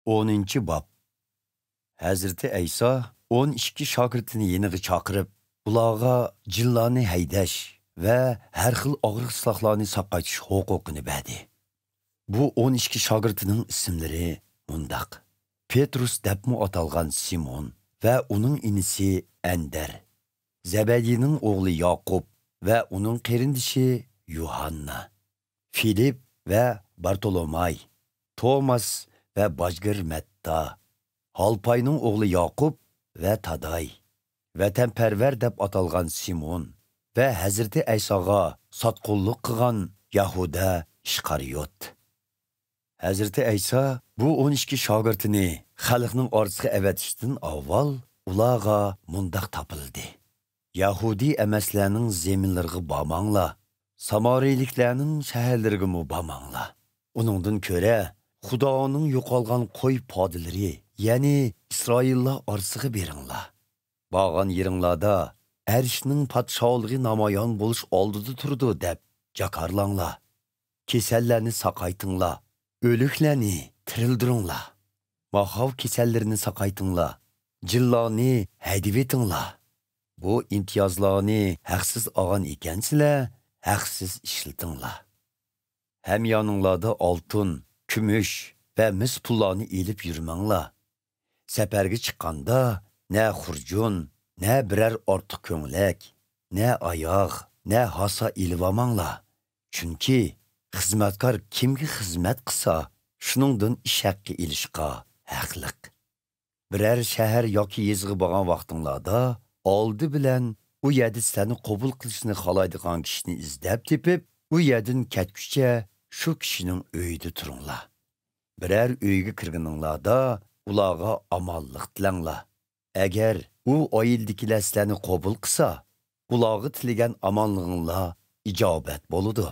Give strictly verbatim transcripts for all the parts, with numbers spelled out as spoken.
ئونىنچى باب. ھەزرىتى ئەيسا ئون ئىككى شاگىرتىنى يېنىغا چاقىرىپ، ئۇلارغا جىنلارنى ھەيدەش ۋە ھەر خىل ئاغرىق ساقلارنى ساقايتىش ھوقۇقىنى بەردى. بۇ ئون ئىككى شاگىرتىنىڭ ئىسىملىرى مۇنداق: پېترۇس دەپمۇ ئاتالغان سىمون ۋە ئۇنىڭ ئىنىسى ئەندەر، زەبەدىنىڭ ئوغلى ياقۇپ ۋە ئۇنىڭ قېرىندىشى يۇھاننا، فىلىپ ۋە بارتولوماي، توماس ۋە باجگىر مەتتا، ھالپاينىڭ ئوغلى ياقۇپ ۋە تاداي، ۋەتەنپەرۋەر دەپ ئاتالغان سىمون ۋە ھەزرىتى ئەيساغا ساتقۇنلۇق قىلغان يەھۇدە ئىسقارىيوت. ھەزرىتى ئەيسا بۇ ئون ئىككى شاگىرتىنى خەلقنىڭ ئارىسىغا ئەۋەتىشتىن ئاۋۋال ئۇلارغا مۇنداق تاپىلدى: يەھۇدىي ئەمەسلەرنىڭ زېمىنلىرىغا بارماڭلار، سامارىيلىكلەرنىڭ شەھەرلىرىگىمۇ بارماڭلار. ئۇنىڭدىن كۆرە، خۇدانىڭ يوقالغان قوي پادىلىرى، يەنى ئىسرائىللار ئارىسىغا بېرىڭلار. بارغان يېرىڭلاردا، «ئەرشنىڭ پادىشاھلىقى نامايان بولۇش ئالدىدا تۇرىدۇ» دەپ جاكارلاڭلار. كېسەللەرنى ساقايتىڭلار، ئۆلۈكلەرنى تىرىلدۈرۈڭلار. ماخاۋ كېسەللىرىنى ساقايتىڭلار، جىنلارنى ھەيدىۋېتىڭلار. بۇ ئىمتىيازلارنى ھەقسىز ئالغان ئىكەنسىلەر، ھەقسىز ئىشلىتىڭلار. ھەميانىڭلاردا ئالتۇن، كۈمۈش ۋە مىس پۇللارنى ئېلىپ يۈرمەڭلار. سەپەرگە چىققاندا نە خۇرجۇن، نە بىرەر ئارتۇق كۆڭلەك، نە ئاياغ، نە ھاسا ئېلىۋالماڭلار. چۈنكى خىزمەتكار كىمگە خىزمەت قىلسا، شۇنىڭدىن ئىش ھەققى ئېلىشقا ھەقلىق. بىرەر شەھەر ياكى يېزىغا بارغان ۋاقتىڭلاردا، ئالدى بىلەن ئۇ يەردە سىلەرنى قوبۇل قىلىشنى خالايدىغان كىشىنى ئىزدەپ تېپىپ، ئۇ يەردىن كەتكۈچە شۇ كىشىنىڭ ئۆيىدە تۇرۇڭلار. بىرەر ئۆيگە كىرگىنىڭلاردا، ئۇلارغا ئامانلىق تىلەڭلار. ئەگەر ئۇ ئائىلىدىكىلەر سىلەرنى قوبۇل قىلسا، ئۇلارغا تىلىگەن ئامانلىقىڭلار ئىجابەت بولىدۇ.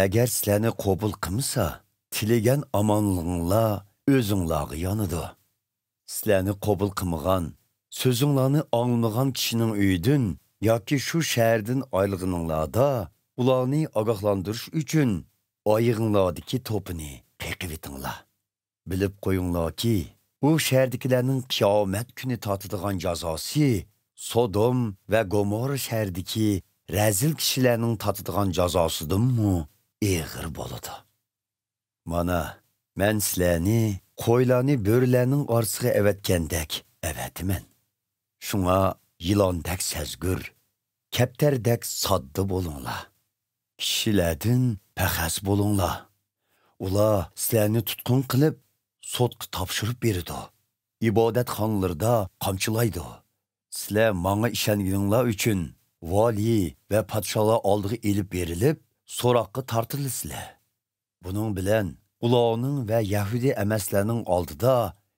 ئەگەر سىلەرنى قوبۇل قىلمىسا، تىلىگەن ئامانلىقىڭلار ئۆزۈڭلارغا يانىدۇ. سىلەرنى قوبۇل قىلمىغان، سۆزۈڭلارنى ئاڭلىمىغان كىشىنىڭ ئۆيىدىن ياكى شۇ شەھەردىن ئايرىلغىنىڭلاردا، ئۇلارنى ئاگاھلاندۇرۇش ئۈچۈن ئايىغىڭلاردىكى توپىنى قېقىۋېتىڭلار. بىلىپ قويۇڭلاركى، ئۇ شەھەردىكىلەرنىڭ قىيامەت كۈنى تارتىدىغان جازاسى سودوم ۋە گومورا شەھىرىدىكى رەزىل كىشىلەرنىڭ تارتىدىغان جازاسىدىنمۇ ئېغىر بولىدۇ. مانا، مەن سىلەرنى قويلارنى بۆرىلەرنىڭ ئارىسىغا ئەۋەتكەندەك ئەۋەتىمەن. شۇڭا يىلاندەك سەزگۈر، كەپتەردەك ساددا بولۇڭلار. كىشىلەردىن پەخەس بولۇڭلار. ئۇلار سىلەرنى تۇتقۇن قىلىپ، سوتقا تاپشۇرۇپ بېرىدۇ. ئىبادەتخانىلىرىدا قامچىلايدۇ. سىلەر ماڭا ئىشەنگىنىڭلار ئۈچۈن ۋالىي ۋە پادىشاھلار ئالدىغا ئېلىپ بېرىلىپ، سوراققا تارتىلىسىلەر. بۇنىڭ بىلەن ئۇلارنىڭ ۋە يەھۇدىي ئەمەسلەرنىڭ ئالدىدا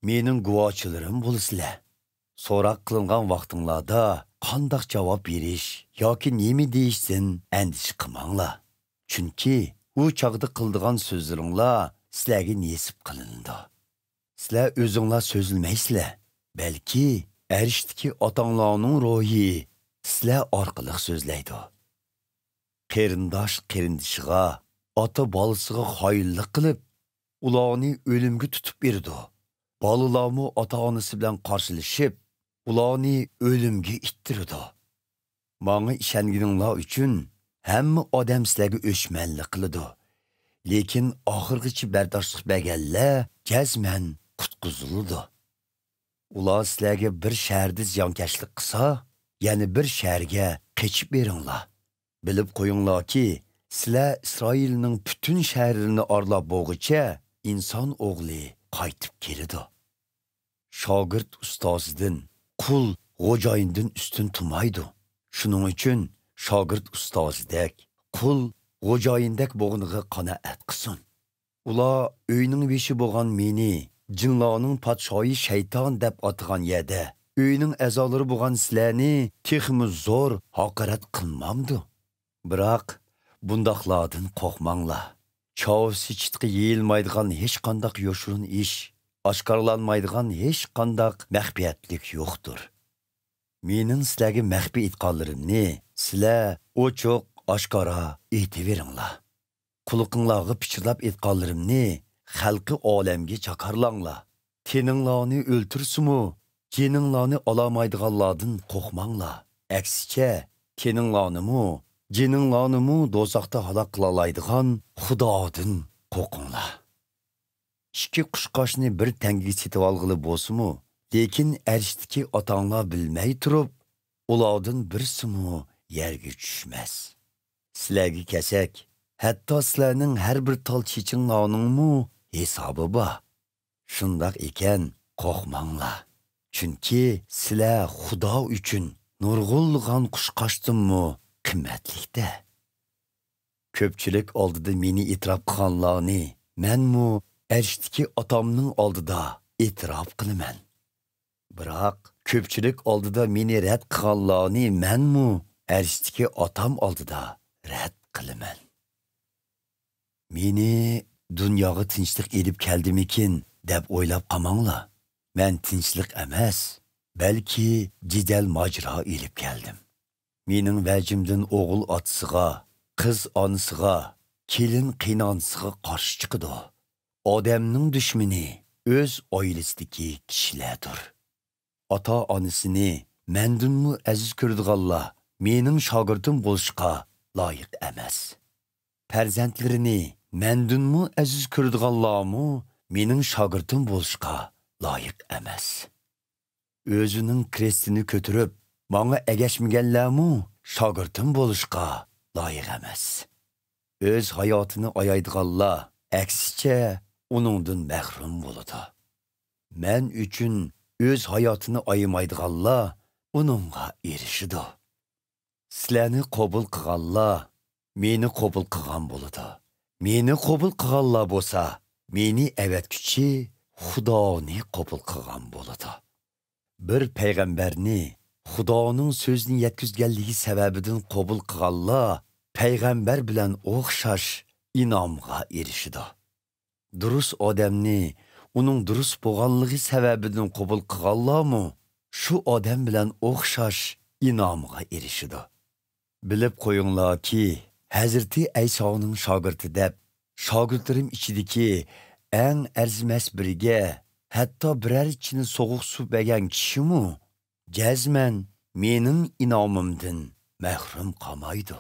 مېنىڭ گۇۋاھچىلىرىم بولىسىلەر. سوراق قىلىنغان ۋاقتىڭلاردا قانداق جاۋاب بېرىش ياكى نېمە دېيىشتىن ئەندىشە قىلماڭلار. چۈنكى ئۇ چاغدا قىلىدىغان سۆزلىرىڭلار سىلەرگە نېسىپ قىلىنىدۇ. سىلەر ئۆزۈڭلار سۆزلىمەيسىلەر، بەلكى ئەرشتىكى ئاتاڭلارنىڭ روھى سىلەر ئارقىلىق سۆزلەيدۇ. قېرىنداش قېرىندىشىغا، ئاتا بالىسىغا خائىنلىق قىلىپ، ئۇلارنى ئۆلۈمگە تۇتۇپ بېرىدۇ. بالىلارمۇ ئاتا-ئانىسى بىلەن قارشىلىشىپ، ئۇلارنى ئۆلۈمگە ئىتتىرىدۇ. ماڭا ئىشەنگىنىڭلار ئۈچۈن ھەممە ئادەم سىلەرگە ئۆچمەنلىك قىلىدۇ. لېكىن ئاخىرغىچە بەرداشلىق بەرگەنلەر جەزمەن قۇتقۇزۇلىدۇ. ئۇلار سىلەرگە بىر شەھەردە زىيانكەشلىك قىلسا، يەنە بىر شەھەرگە قېچىپ بېرىڭلار. بىلىپ قويۇڭلاركى، سىلەر ئىسرائىلنىڭ پۈتۈن شەھەرلىرىنى ئارىلاپ بولغۇچە ئىنسان ئوغلى قايتىپ كېلىدۇ. شاگىرت ئۇستازىدىن، قۇل خوجايىندىن ئۈستۈن تۇرمايدۇ. شۇنىڭ ئۈچۈن شاگىرت ئۇستازىدەك، قۇل خوجايىندەك بولغىنىغا قانائەت قىلسۇن. ئۇلار ئۆينىڭ بېشى بولغان مېنى، جىنلارنىڭ پادىشاھى شەيتان دەپ ئاتىغان يەردە، ئۆينىڭ ئەزالىرى بولغان سىلەرنى تېخىمۇ زور ھاقارەت قىلمامدۇ؟ بىراق، بۇنداقلاردىن قورقماڭلار. چاۋىسى چىتقا يېيىلمايدىغان ھېچقانداق يوشۇرۇن ئىش، ئاشكارىلانمايدىغان ھېچقانداق مەخپىيەتلىك يوقتۇر. مېنىڭ سىلەرگە مەخپىي ئېيتقانلىرىمنى سىلەر ئوچۇق، ئاشكارا ئېيتىۋېرىڭلار. قۇلىقىڭلارغا پىچىرلاپ ئېيتقانلىرىمنى خەلقى ئالەمگە جاكارلاڭلار. تېنىڭلارنى ئۆلتۈرسىمۇ، جېنىڭلارنى ئالامايدىغانلاردىن قورقماڭلار. ئەكسىچە، تېنىڭلارنىمۇ، جېنىڭلارنىمۇ دوزاختا ھالاك قىلالايدىغان خۇدادىن قورقۇڭلار. ئىككى قۇشقاچنى بىر تەڭگىگە سېتىۋالغىلى بولسىمۇ، لېكىن ئەرشتىكى ئاتاڭلار بىلمەي تۇرۇپ، ئۇلاردىن بىرسىمۇ يەرگە چۈشمەس. سىلەرگە كەلسەك، ھەتتا سىلەرنىڭ ھەر بىر تال چېچىڭلارنىڭمۇ ھېسابى بار. شۇنداق ئىكەن، قورقماڭلار. چۈنكى سىلەر خۇدا ئۈچۈن نۇرغۇنلىغان قۇشقاچتىنمۇ قىممەتلىكتە. كۆپچىلىك ئالدىدا مېنى ئېتىراپ قىلغانلارنى مەنمۇ ئەرشتىكى ئاتامنىڭ ئالدىدا ئېتىراپ قىلىمەن. بىراق، كۆپچىلىك ئالدىدا مېنى رەت قىلغانلارنى مەنمۇ ئەرشتىكى ئاتام ئالدىدا رەت قىلىمەن. مېنى دۇنياغا تىنچلىق ئېلىپ كەلدىمىكىن دەپ ئويلاپ قالماڭلار. مەن تىنچلىق ئەمەس، بەلكى جېدەل ماجىرا ئېلىپ كەلدىم. مېنىڭ ۋەجىمدىن ئوغۇل ئاتىسىغا، قىز ئانىسىغا، كېلىن قېينانىسىغا قارشى چىقىدۇ. ئادەمنىڭ دۈشمىنى ئۆز ئائىلىسىدىكى كىشىلەردۇر. ئاتا-ئانىسىنى مەندىنمۇ ئەزىز كۆرىدىغانلار مېنىڭ شاگىرتىم بولۇشقا لايىق ئەمەس. پەرزەنتلىرىنى مەندىنمۇ ئەزىز كۆرىدىغانلارمۇ مېنىڭ شاگىرتىم بولۇشقا لايىق ئەمەس. ئۆزىنىڭ كرېستىنى كۆتۈرۈپ، ماڭا ئەگەشمىگەنلەرمۇ شاگىرتىم بولۇشقا لايىق ئەمەس. ئۆز ھاياتىنى ئايايدىغانلار، ئەكسىچە، ئۇنىڭدىن مەھرۇم بولىدۇ. مەن ئۈچۈن ئۆز ھاياتىنى ئايىمايدىغانلار ئۇنىڭغا ئېرىشىدۇ. سىلەرنى قوبۇل قىلغانلار مېنى قوبۇل قىلغان بولىدۇ. مېنى قوبۇل قىلغانلار بولسا، مېنى ئەۋەتكۈچى خۇدانى قوبۇل قىلغان بولىدۇ. بىر پەيغەمبەرنى خۇدانىڭ سۆزىنى يەتكۈزگەنلىكى سەۋەبىدىن قوبۇل قىلغانلار پەيغەمبەر بىلەن ئوخشاش ئىنئامغا ئېرىشىدۇ. دۇرۇس ئادەمنى ئۇنىڭ دۇرۇس بولغانلىقى سەۋەبىدىن قوبۇل قىلغانلارمۇ شۇ ئادەم بىلەن ئوخشاش ئىنئامغا ئېرىشىدۇ. بىلىپ قويۇڭلاركى، ھەزرىتى ئەيسانىڭ شاگىرتى دەپ، شاگىرتلىرىم ئىچىدىكى ئەڭ ئەرزىمەس بىرىگە، ھەتتا بىرەر چىنە سوغۇق سۇ بەرگەن كىشىمۇ جەزمەن مېنىڭ ئىنئامىمدىن مەھرۇم قالمايدۇ.